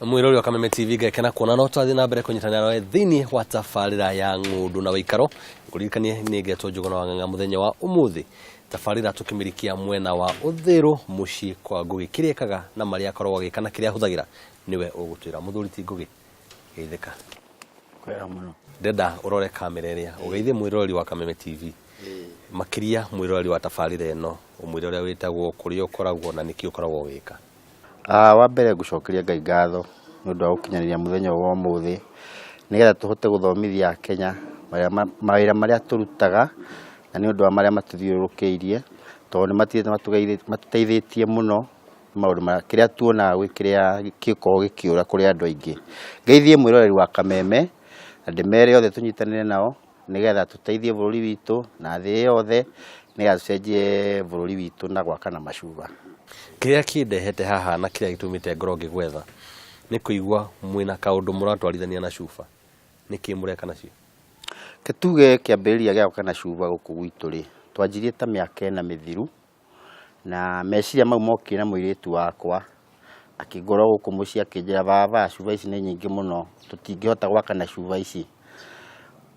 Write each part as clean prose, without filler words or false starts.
Mwirori wa Kameme TV, ngekena kuona no twathi na mbere kunyitanira nawe thiini wa tabarira ya Ng'ũndũ na Wĩikaro. Ngũririkanie nĩ ngetwo Njũgũna wa Ng'ang'a. Mũthenya wa ũmũthĩ tabarira tũkĩmĩrikia mwena wa Ũthĩrũ, mũciĩ kwa Ngũgĩ. Kĩrĩa ekaga na marĩa akoragwo agĩka na kĩrĩa ahũthagĩra nĩwe ũgũtwĩra. Mũthuri ti Ngũgĩ, geithĩka. Kwega mũno. Ndenda ũrore kamera ĩrĩa, ũgeithie mwĩroreri wa Kameme TV, makĩria mwĩroreri wa tabarĩra ĩno, ũmwĩre ũrĩa wĩtagwo, kũrĩa ũkoragwo na nĩkĩ ũkoragwo ũgĩka. Wa mbere ngũcokeria Ngai ngatho nĩ ũndũ wa gũkinyanĩria mũthenya ũyũ wa ũmũthĩ, nĩgetha tũhote gũthomithia Akenya mawĩra marĩa tũrutaga na nĩ ũndũ wa marĩa matũthiũrũrũkĩirie, tondũ nĩ matũteithĩtie matũteithĩtie mũno maũndũ marĩa kĩrĩa tuonaga gwĩ kĩrĩa gĩkoragwo gĩkĩũra kũrĩ andũ aingĩ. Ngeithie mwĩroreri wa Kameme na ndĩmere othe tũnyitanĩre nao nĩgetha tũteithie bũrũri witũ na thĩ yothe, nĩgetha tũcenjie bũrũri witũ na gwaka na macuba. Kĩrĩa kĩndehete haha na kĩrĩa gĩtũmĩte ngorwo ngĩgwetha nĩ kũigua mwĩna kaũndũ mũratwarithania na cuba. Nĩkĩ mũreka nacio? Reke tuge kĩambĩrĩria gĩa gwaka na cuba gũkũ gwitũ rĩ, twanjirie ta mĩaka ĩna mĩthiru, na meciria mau mokire na mũirĩtu wakwa, akĩngora gũkũ mũciĩ akĩnjĩra, "Baba, cuba ici nĩ nyingĩ mũno, tũtingĩhota gwaka na cuba ici."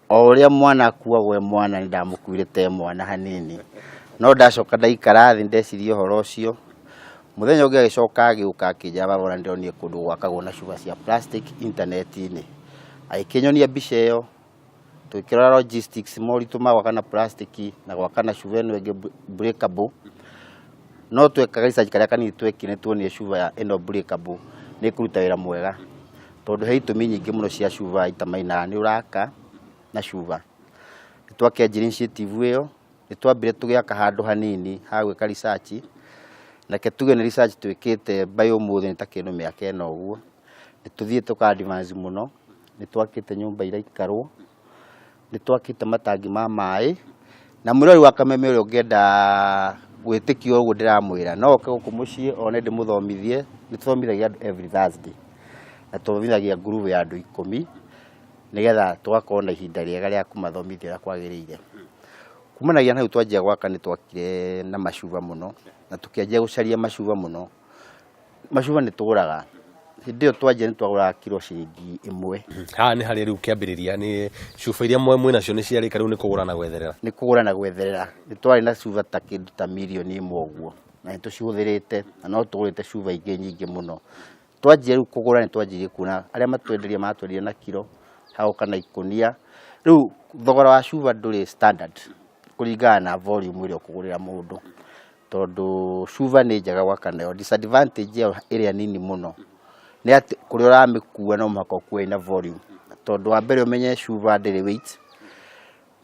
O ũrĩa mwana akuagwo e mwana nĩ ndamũkuire ta e mwana hanini, no ndacoka ndaikara thĩ ndeciria ũhoro ũcio, mũthenya ũngĩ agĩcoka agĩũka akĩnjĩra, "Baba, ona nĩndĩronire kũndũ gwakagwo na cuba cia plastic intaneti-inĩ." Agĩkĩnyonia mbica ĩyo, tũgĩkĩrora logistics, moritũ ma gwaka na plastic na gwaka na cuba ĩno ĩngĩ breakable. No tweka research karĩa kanini twekire nĩ tuonire cuba ĩno breakable nĩ ĩkũruta wĩra mwega, tondũ he itũmi nyingĩ mũno cia cuba itamainaga nĩ ũraka na cuba. Nĩ twakĩanjirie initiative ĩyo, nĩ twambire tũgĩaka handũ hanini ha gwĩka research, na reke tuge nĩ research twĩkĩte by ũmũthĩ nĩ ta kĩndũ mĩaka ĩna ũguo. Nĩ tũthiĩte tũka advance mũno, nĩ twakĩte nyũmba iraikarwo, nĩ twakĩte matangi ma maĩ, na mwĩrori wa Kameme ũrĩa ũngĩenda gwĩtĩkia ũguo ndĩramwĩra, no oke gũkũ mũciĩ one ndĩmũthomithie. Nĩ tũthomithagia andũ every Thursday, na tũthomithagia group ya andũ 10, nĩgetha tũgakorwo na ihinda rĩega rĩa kũmathomithia ũrĩa kwagĩrĩire. Kumanagia na hau twanjia gwaka nĩ twakire na macuba mũno, na tũkĩanjia gũcaria macuba mũno. Macuba nĩ tũgũraga, hĩndĩ ĩyo twanjia nĩ twagũraga kiro ciringi 1. Haha nĩ harĩa rĩu kĩambĩrĩria nĩ cuba iria mwĩ nacio nĩ ciarĩka, rĩu nĩ kũgũra na gwetherera. Nĩ kũgũra na gwetherera. Nĩ twarĩ na cuba ta kĩndũ ta mirioni 1 ũguo, na nĩ tũcihũthĩrĩte na no tũgũrĩte cuba ingĩ nyingĩ mũno. Twanjia rĩu kũgũra nĩ twanjirie kuona arĩa matwenderia maratwenderia na kiro, hagoka na ikũnia. Rĩu thogora wa cuba ndũrĩ standard kũringana na volume ĩrĩa ũkũgũrĩra mũndũ, tondũ cuba nĩ njega gwaka nayo. Disadvantage yayo ĩrĩa nini mũno nĩ atĩ kũrĩa ũramĩkua no mũhaka ũkue ĩna volume, tondũ wa mbere ũmenye cuba ndĩrĩ weight,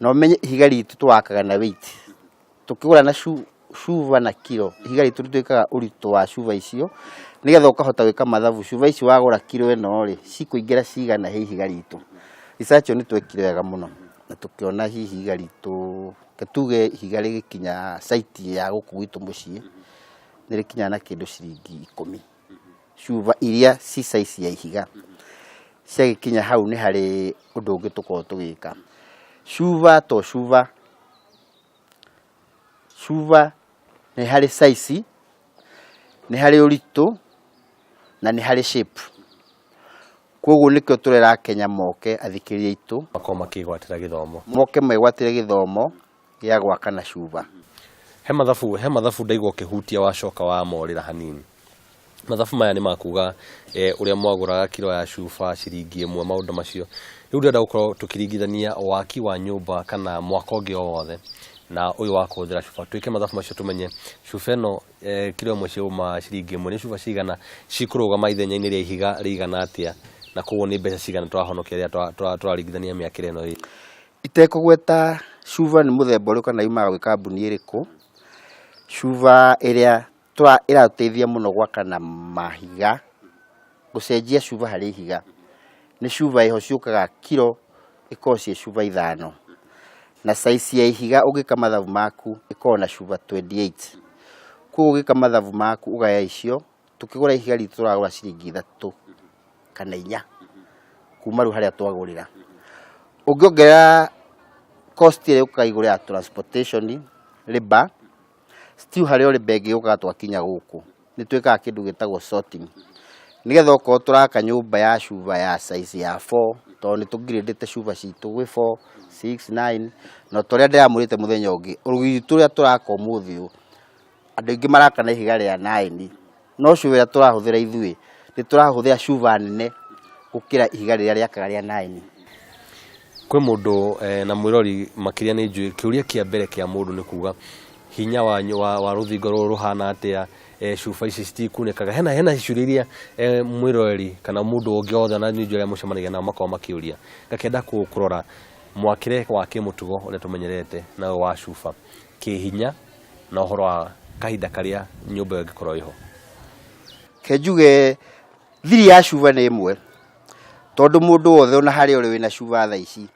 na ũmenye ihiga ritũ tũwakaga na weight. Tũkĩgũra na cuba na kiro, ihiga ritũ rĩtuĩkaga ũritũ wa cuba icio, nĩgetha ũkahota gwĩka mathabu, cuba ici wagũra kiro ĩno rĩ, cikũingĩra cigana he ihiga ritũ. Research ĩyo nĩ twekire wega mũno na tũkĩona hihi ihiga ritũ, reke tuge ihiga rĩgĩkinya site ya gũkũ gwitũ mũciĩ, nĩ rĩkinyaga na kĩndũ ciringi 10. Cuba iria ci size ya ihiga ciagĩkinya hau nĩ harĩ ũndũ ũngĩ tũkoragwo tũgĩka. Cuba to cuba, cuba nĩ harĩ size, nĩ harĩ ũritũ na nĩ harĩ shape. Koguo nĩkĩo tũrera Akenya moke, athikĩrĩria aitũ makorwo makĩgwatĩra gĩthomo, moke megwatĩre gĩthomo gĩa gwaka na cuba. He mathabu ndaigua ũkĩhutia wacoka wa morĩra hanini. Mathabu maya nĩ makuga ũrĩa mwagũraga kiro ya cuba ciringi 1, maũndũ macio. Rĩu ndĩrenda gũkorwo tũkĩringithania waki wa nyũmba kana mwako ũngĩ o wothe na ũyũ wa kũhũthĩra cuba. Twĩke mathabu macio tũmenye cuba ĩno kiro 1 ciauma ciringi 1, nĩ cuba cigana cikũrũgama ithenya-inĩ rĩa ihiga rĩigana atĩa, na koguo nĩ mbeca cigana tũrahonokia rĩrĩa tũraringithania mĩakĩre ĩno ĩrĩ. Itekũgweta cuba nĩ mũthemba ũrĩkũ kana yumaga gwĩ kambuni ĩrĩkũ, cuba ĩrĩa ĩratũteithia mũno gwaka na mahiga, gũcenjia cuba harĩ ihiga, nĩ cuba ĩho ciũkaga kiro ĩkoragwo ciĩ cuba 5, na size ya ihiga ũngĩka mathabu maku ĩkoragwo na cuba 28. Koguo ũgĩka mathabu maku ũgaya icio, tũkĩgũra ihiga ritũ tũragũra ciringi 3 kana 4 kuma rĩu harĩa twagũrĩra. Ũngĩongerera cost ĩrĩa yũkaga igũrũ ya transportation, labour, still harĩ o labour ĩngĩ yũkaga twakinya gũkũ. Nĩ twĩkaga kĩndũ gĩtagwo sorting. Nĩgetha okorwo tũraka nyũmba ya cuba ya size ya 4, tondũ nĩ tũngirĩndĩte cuba citũ gwĩ 4, 6, 9, na ta ũrĩa ndĩramwĩrĩte mũthenya ũngĩ, rũgiri rwitũ rũrĩa tũraka ũmũthĩ ũyũ, andũ aingĩ maraka na ihiga rĩa 9, no cuba ĩrĩa tũrahũthĩra ithuĩ, nĩ tũrahũthĩra cuba nene gũkĩra ihiga rĩrĩa rĩakaga rĩa 9. Kwĩ mũndũ na mwĩrori makĩria nĩ njũĩ kĩũria kĩa mbere kĩa mũndũ nĩ kuga hinya wa rũthingo rũrũ rũhana atĩa, cuba ici citikunĩkaga. Hena ciũria iria mwĩroreri kana mũndũ ũngĩ wothe na nĩ njũĩ arĩa mũcemanagia nao makoragwo makĩũria. Ngakĩenda kũrora mwakĩre wa kĩmũtugo ũrĩa tũmenyerete na wa cuba kĩhinya na ũhoro wa kahinda karĩa nyũmba ĩyo ĩngĩkorwo ĩho. Ke njuge thiri ya cuba nĩ ĩmwe, tondũ mũndũ wothe ona harĩa ũrĩ wĩna cuba thaa ici,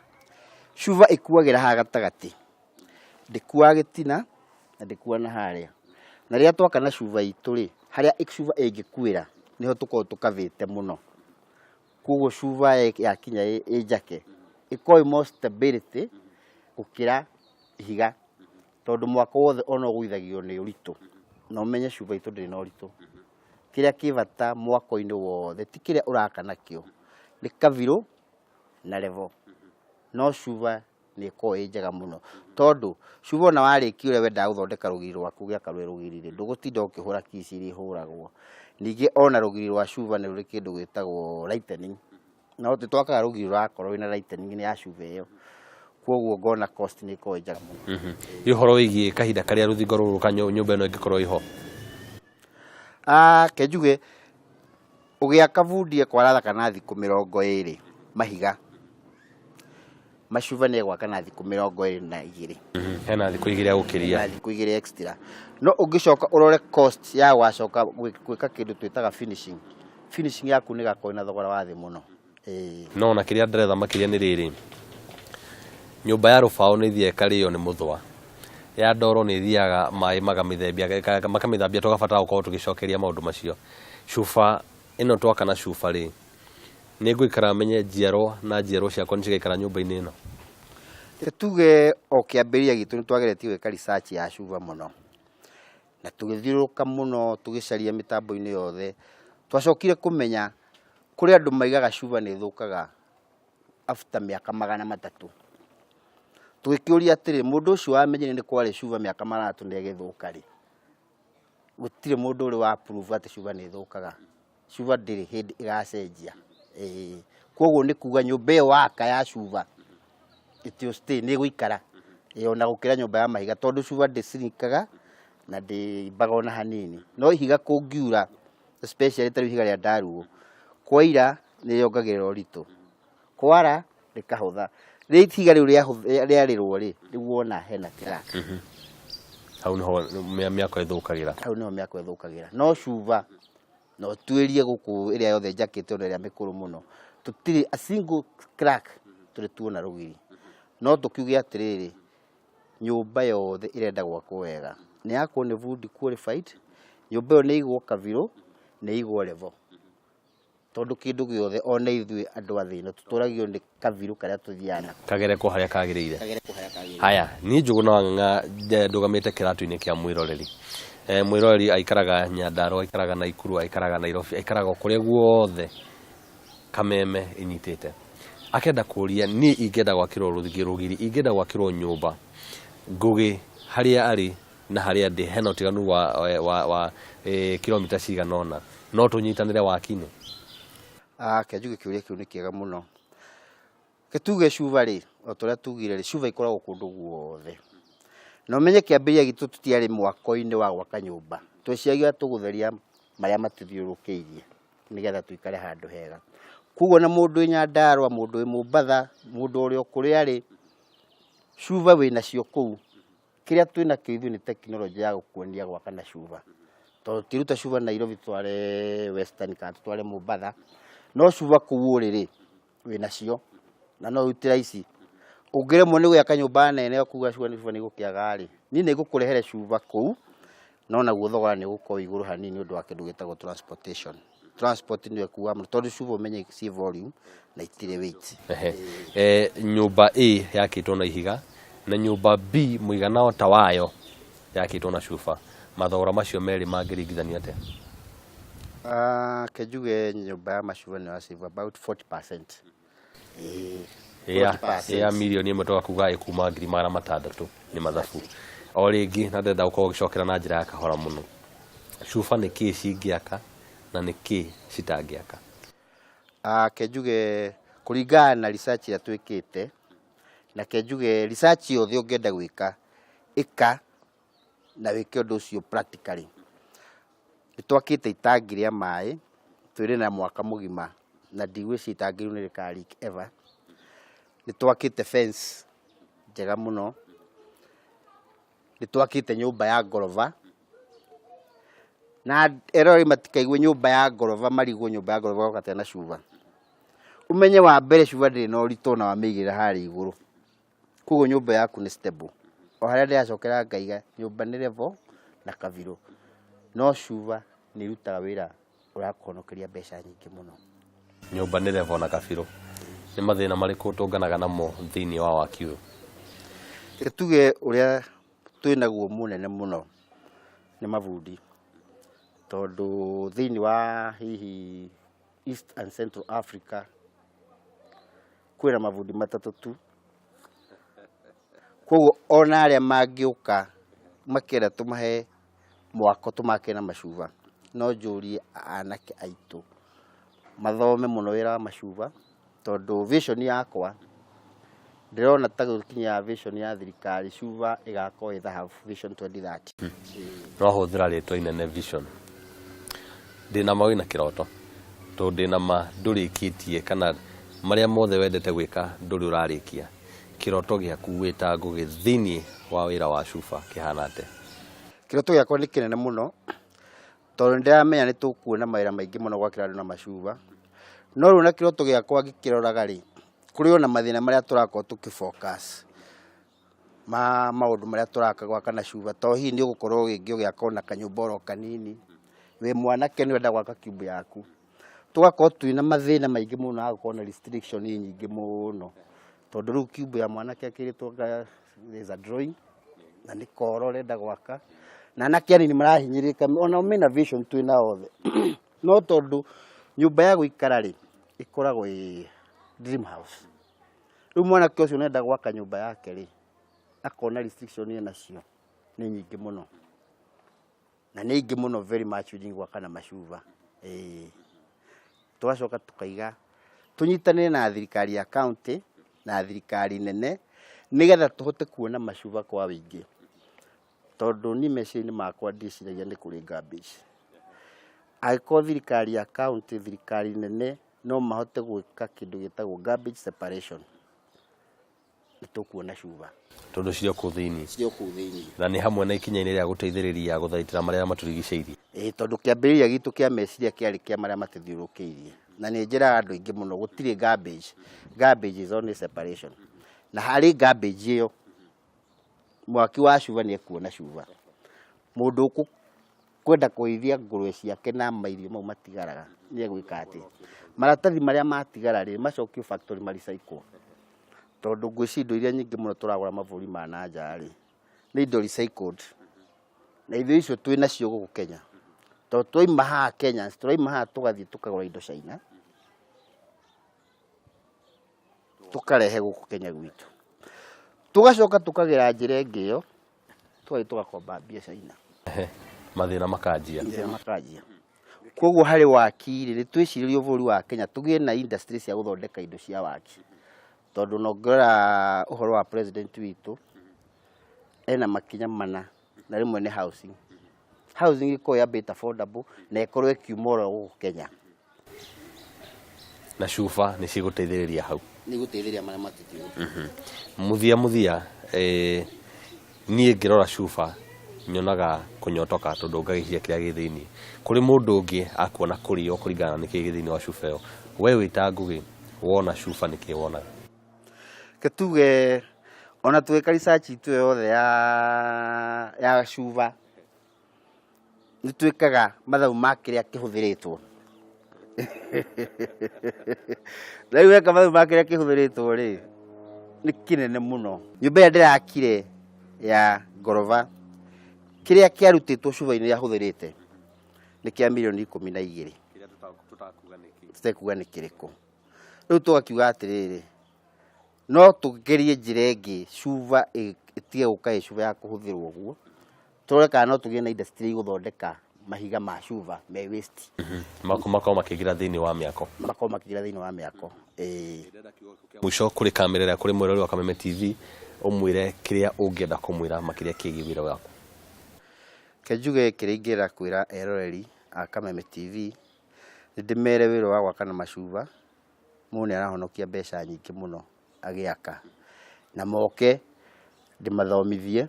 cuba ĩkuagĩra haha gatagatĩ, ndĩkuaga gĩtina na ndĩkuaga na harĩa. Na rĩrĩa twaka na cuba itũ rĩ, harĩa cuba ĩngĩkuĩra nĩho tũkoragwo tũkabĩte mũno. Koguo cuba yakinya ĩ njake, ĩkoragwo ĩ more stability gũkĩra ihiga, tondũ mwako wothe ona ũgũithagio nĩ ũritũ, na ũmenye cuba itũ ndĩrĩ na ũritũ. Kĩrĩa kĩ bata mwako-inĩ wothe ti kĩrĩa ũraka nakĩo, nĩ kabirũ na level. No cuba nĩ ĩkoragwo ĩ njega mũno, tondũ cuba ona warĩkia ũrĩa wendaga gũthondeka rũgiri rwaku ũgĩaka rwĩ rũgiri rĩ, ndũgũtinda ũkĩhũra kici iria ihũragwo. Ningĩ ona rũgiri rwa cuba nĩ rũrĩ kĩndũ gĩtagwo lightening, no tũtwakaga rũgiri rũrakorwo rwĩna lightening ya cuba ĩyo, koguo ngona cost nĩ ĩkoragwo ĩ njega mũno. Nĩ ũhoro wĩgiĩ kahinda karĩa rũthingo rũrũ ka nyũmba ĩno ĩngĩkorwo ĩho. Ke njuge ũgĩaka bundi ekwara na thikũ 20 mahiga, macuba nĩ egwaka na thikũ 22. Hena thikũ 2 agũkĩria. Na thikũ 2 extra. No ũngĩcoka ũrore cost ya gwacoka gwĩka kĩndũ twĩtaga finishing, finishing yaku nĩ ĩgakorwo ĩna thogora wa thĩ mũno. No ona kĩrĩa ndĩretha makĩria nĩ rĩrĩ, nyũmba ya rũbaũ nĩ ĩthiaga ĩkarĩo nĩ mũthũa, ya ndoro nĩ ĩthiaga maĩ makamĩthembia, makamĩthambia tũgabatara gũkorwo tũgĩcokeria maũndũ macio. Cuba ĩno twaka na cuba rĩ, nĩ ngũikara menye njiarwa na njiarwa ciakwa nĩ cigaikara nyũmba-inĩ ĩno? Tuge o kĩambĩrĩria gitũ nĩ twageretie gwĩka research ya cuba mũno, na tũgĩthiũrũrũka mũno tũgĩcaria mĩtambo-inĩ yothe. Twacokire kũmenya kũrĩ andũ maigaga cuba nĩ ĩthũkaga after mĩaka 300. Tũgĩkĩũria atĩrĩ, mũndũ ũcio wamenyire nĩ kwarĩ cuba mĩaka 300 na ĩgĩthũka rĩ, gũtirĩ mũndũ ũrĩ wa prove atĩ cuba nĩ ĩthũkaga. Cuba ndĩrĩ hĩndĩ ĩgacenjia. Koguo nĩ kuga nyũmba ĩyo waka ya cuba it will stay, nĩ ĩgũikara ona gũkĩra nyũmba ya mahiga, tondũ cuba ndĩcirinkaga na ndĩimbaga ona hanini. No ihiga kũngiura, especially ta rĩu ihiga rĩa ndaruo, kwaira nĩ rĩongagĩrĩra ũritũ, kwara rĩkahũtha. Rĩrĩa ihiga rĩu rĩarĩrwo rĩ, rĩu wona hena crack. Hau nĩho mĩako ĩthũkagĩra. Hau nĩho mĩako ĩthũkagĩra. No cuba no tuĩrie gũkũ ĩrĩa yothe njakĩte ona ĩrĩa mĩkũrũ mũno, tũtirĩ a single crack tũrĩ tuona rũgiri. No tũkiuge atĩrĩrĩ, nyũmba yothe ĩrenda gwakwo wega nĩ yakwo nĩ bundi qualified, nyũmba ĩyo nĩ ĩigwo kabirũ, nĩ ĩigwo level, tondũ kĩndũ gĩothe ona ithuĩ andũ a thĩ ĩno tũtũragio nĩ kabirũ karĩa tũthiaga nako. Kagerekwo harĩa kagĩrĩire. Kagerekwo harĩa kagĩrĩire. Haya, niĩ Njũgũna wa Ng'ang'a ndũgamĩte kĩratũ-inĩ kĩa mwĩroreri. Mwĩroreri aikaraga Nyandarua, aikaraga Naikuru, aikaraga Nairobi, aikaraga o kũrĩa guothe kameme ĩnyitĩte. Akenda kũria niĩ ingĩenda gwakĩrwo rũgiri, ingĩenda gwakĩrwo nyũmba Ngũgĩ harĩa arĩ na harĩa ndĩ hena ũtiganu wa kilomita cigana ũna, no tũnyitanĩre waki-inĩ? Reke njuge kĩũria kĩu nĩ kĩega mũno. Reke tuge cuba rĩ, o ta ũrĩa tugire rĩ, cuba ikoragwo kũndũ guothe. Na ũmenye kĩambĩrĩria gitũ tũtiarĩ mwako-inĩ wa gwaka nyũmba, tweciragia tũgũtheria marĩa matũthiũrũrũkĩirie nĩgetha tũikare handũ hega. Koguo ona mũndũ wĩ Nyandarũa, mũndũ wĩ Mombatha, mũndũ ũrĩ o kũrĩa arĩ, cuba wĩnacio kũu. Kĩrĩa twĩnakĩo ithuĩ nĩ tekinoronjĩ ya gũkuonia gwaka na cuba. Tondũ tũtiruta cuba Nairobi tũtware Western kana tũtware Mombatha, no cuba kũu ũrĩ rĩ, wĩnacio na no ũrute ici. Ũngĩremwo nĩ gwaka nyũmba nene ũkuga cuba nĩ igũkĩaga rĩ, niĩ nĩ ngũkũrehere cuba kũu, no naguo thogora nĩ ũgũkorwo wĩ igũrũ hanini nĩ ũndũ wa kĩndũ gĩtagwo transportation. Transport nĩyo ĩkuaga mũno tondũ cuba ũmenye ciĩ volume na itirĩ weight. Nyũmba A yakĩtwo na ihiga na nyũmba B mũigana o ta wayo yakĩtwo na cuba, mathogora macio merĩ mangĩringithanio atĩa? Ah, ke njuge nyũmba ya macuba nĩ save about 40%. Ya 40%. ya 1 million tũgakuga ĩkuma 600,000 nĩ mathabu o rĩngĩ, na ndĩrenda gũkorwo ũgĩcokera na njĩra ya kahora mũno. Cuba nĩ kĩ cingĩaka na nĩ kĩ citangĩaka? Ah, ke njuge kũringana na research ĩrĩa twĩkĩte, na ke njuge research yothe ũngĩenda gwĩka, ĩka na wĩke ũndũ ũcio practically. Nĩ twakĩte itangi rĩa maĩ twĩrĩ na mwaka mũgima, na ndigwĩciria itangi rĩu nĩ rĩka leak ever. Nĩ twakĩte fence njega mũno, nĩ twakĩte nyũmba ya ngoroba, na eroreri matikaigue nyũmba ya ngoroba marigwo nyũmba ya ngoroba gwaka na cuba. Ũmenye wa mbere, cuba ndĩrĩ na ũritũ na wamĩigĩrĩra harĩa igũrũ, koguo nyũmba yaku nĩ stable. O harĩa ndĩracokera ngaiga nyũmba nĩ level na kabirũ, no cuba nĩ ĩrutaga wĩra ũrakũhonokeria mbeca nyingĩ mũno. Nyũmba nĩ level na kabirũ. Nĩ mathĩna marĩkũ tũnganaga namo thĩinĩ wa waki ũyũ? Reke tuge ũrĩa twĩnaguo mũnene mũno nĩ mabundi, tondũ thĩinĩ wa hihi East and Central Africa kwĩna mabundi matatũ tu. Koguo ona arĩa mangĩũka makĩenda tũmahe mwako tũmake na macuba, no njũrie anake aitũ mathome mũno wĩra wa macuba, tondũ vision yakwa ndĩrona ta gũkinya vision ya thirikari, cuba ĩgakorwo ĩ thahabu, Vision 2030. Twahũthĩra rĩtwa inene vision, ndĩna ma wĩna kĩroto, tondũ ndĩna ma ndũrĩkĩtie kana marĩa mothe wendete gwĩka ndũrĩ ũrarĩkia. Kĩroto gĩaku wĩ ta Ngũgĩ thĩinĩ wa wĩra wa cuba kĩhana atĩa? Kĩroto gĩakwa nĩ kĩnene mũno, tondũ nĩ ndĩramenya nĩ tũkuona mawĩra maingĩ mũno gwakĩra andũ na macuba. No rĩu na kĩroto gĩakwa ngĩkĩroraga rĩ, kũrĩ ona mathĩna marĩa tũrakorwo tũkĩ focus ma maũndũ marĩa tũraka gwaka na cuba. To hihi nĩ ũgũkorwo rĩngĩ ũgĩaka ona kanyũmba oro kanini, wĩ mwanake nĩ ũrenda gwaka cube yaku, tũgakorwo twĩna mathĩna maingĩ mũno ya gũkorwo na restriction nyingĩ mũno, tondũ rĩu cube ya mwanake akĩrĩtwo there's a drawing na nĩ koro ũrenda gwaka, na anake anini marahinyĩrĩrĩka. Ona mena vision twĩna othe, no tondũ nyũmba ya gũikara rĩ, ĩkoragwo ĩ dream house. Rĩu mwanake ũcio nenda gwaka nyũmba yake rĩ, akona restriction ena cio nĩ nyingĩ mũno, na nĩ ingĩ mũno, very much nyingĩ gwaka na macuba. Ĩĩ, tũgacoka tũkaiga tũnyitanĩre na thirikari ya county na thirikari nene, nĩgetha tũhote kuona macuba kwa wĩingĩ, tondũ niĩ meciria-inĩ makwa ndiciragia nĩ kũrĩ garbage. Angĩkorwo thirikari ya county, thirikari nene no mahote gwĩka kĩndũ gĩtagwo garbage separation, nĩ tũkuona cuba. Tondũ cirĩ o kũu thĩinĩ. Cirĩ o kũu thĩinĩ. Na nĩ hamwe na ikinya-inĩ rĩa gũteithĩrĩria gũthaitĩra marĩa matũrigicĩirie. Ĩĩ, tondũ kĩambĩrĩria gitũ kĩa meciria kĩarĩ kĩa marĩa matũthiũrũrũkĩirie, na nĩ njĩraga andũ aingĩ mũno gũtirĩ garbage. Garbage is only separation, na harĩ garbage ĩyo mwaki wa cuba nĩ ekuona cuba. Mũndũ ũkwenda kũrĩithia ngũrwe ciake na mairio mau matigaraga nĩ egwĩka atĩ maratathi marĩa matigara rĩ, macokio factory ma recycle, tondũ ngwĩciria indo iria nyingĩ mũno tũragũra mabũrũri ma na nja rĩ, nĩ indo recycled, na indo icio twĩ nacio gũkũ Kenya. Tondũ twaima haha Kenya, tũraima haha tũgathiĩ tũkagũra indo China, tũkarehe gũkũ Kenya gwitũ, tũgacoka tũkagĩra njĩra ĩngĩ ĩyo, tũgathiĩ tũgakomba mbia China. Mathĩna makanjia. Mathĩna makanjia. Koguo harĩ waki rĩ, nĩ twĩcirĩrie bũrũri wa Kenya tũgĩe na industry cia gũthondeka indo cia waki, tondũ ona ũngĩrora ũhoro wa president witũ, ena makinya mana, na rĩmwe nĩ housing. Housing ĩkorwo yambĩte affordable na ĩkorwo ĩkiuma oro gũkũ Kenya. Na cuba nĩ cigũteithĩrĩria hau. Nĩ gũteithĩrĩria marĩa matũthiũrũrũkĩirie. Mũthia mũthia, niĩ ngĩrora cuba nyonaga kũnyotoka, tondũ ngagĩcia kĩrĩa gĩ thĩinĩ. Kũrĩ mũndũ ũngĩ akuona kũrĩo kũringana na nĩkĩĩ gĩ thĩinĩ wa cuba ĩyo. We wĩ ta Ngũgĩ, wona cuba nĩkĩĩ wonaga? Ke tuge ona twĩka research itũ yothe ya cuba, nĩ twĩkaga mathabu ma kĩrĩa kĩhũthĩrĩtwo. Rĩu weka mathabu ma kĩrĩa kĩhũthĩrĩtwo rĩ, nĩ kĩnene mũno. Nyũmba ĩrĩa ndĩrakire ya ngoroba, kĩrĩa kĩarutĩtwo cuba-inĩ ĩrĩa hũthĩrĩte Nĩ kĩa mirioni 12. Tũtekuga nĩ kĩrĩkũ. Rĩu tũgakiuga atĩrĩrĩ, no tũgerie njĩra ĩngĩ cuba ĩtige gũka ĩ cuba ya kũhũthĩrwo ũguo, tũrore kana no tũgĩe na industry igũthondeka mahiga ma cuba me waste. Makorwo makĩingĩra thĩinĩ wa mĩako. Makorwo makĩingĩra thĩinĩ wa mĩako, ĩĩ. Mũico kũrĩ kamera ĩrĩa kũrĩ mwĩrori wa Kameme TV, ũmwĩre kĩrĩa ũngĩenda kũmwĩra makĩria kĩgiĩ wĩra waku. Reke njuge kĩrĩa ingĩenda kwĩra eroreri a Kameme TV, nĩ ndĩmere wĩra wa gwaka na macuba, mũndũ nĩ arahonokia mbeca nyingĩ mũno agĩaka. Na moke ndĩmathomithie,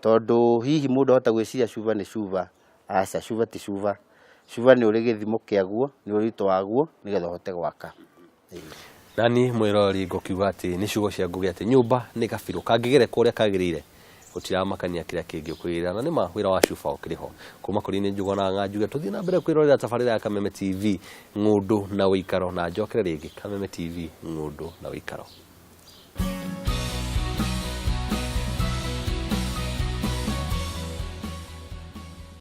tondũ hihi mũndũ ahota gwĩciria cuba nĩ cuba, aca cuba ti cuba. Cuba nĩ ũrĩ gĩthimo kĩaguo, nĩ ũritũ waguo, nĩgetha ũhote gwaka. Nani mwĩroreri ngũkiuga atĩ nĩ ciugo cia Ngũgĩ atĩ nyũmba nĩ gabirũ kangĩgerekwo ũrĩa kagĩrĩire gũtiramakania kĩrĩa kĩngĩ ũkwĩrĩra na nĩma wĩra wa cuba ũkĩrĩ ho. Kuma kũrĩ niĩ Njũgũna Ng'a njuge tũthiĩ na mbere kwĩrorera tabarĩra ya Kameme TV ng'ũndũ na ũikaro na njokere rĩngĩ Kameme TV ng'ũndũ na ũikaro.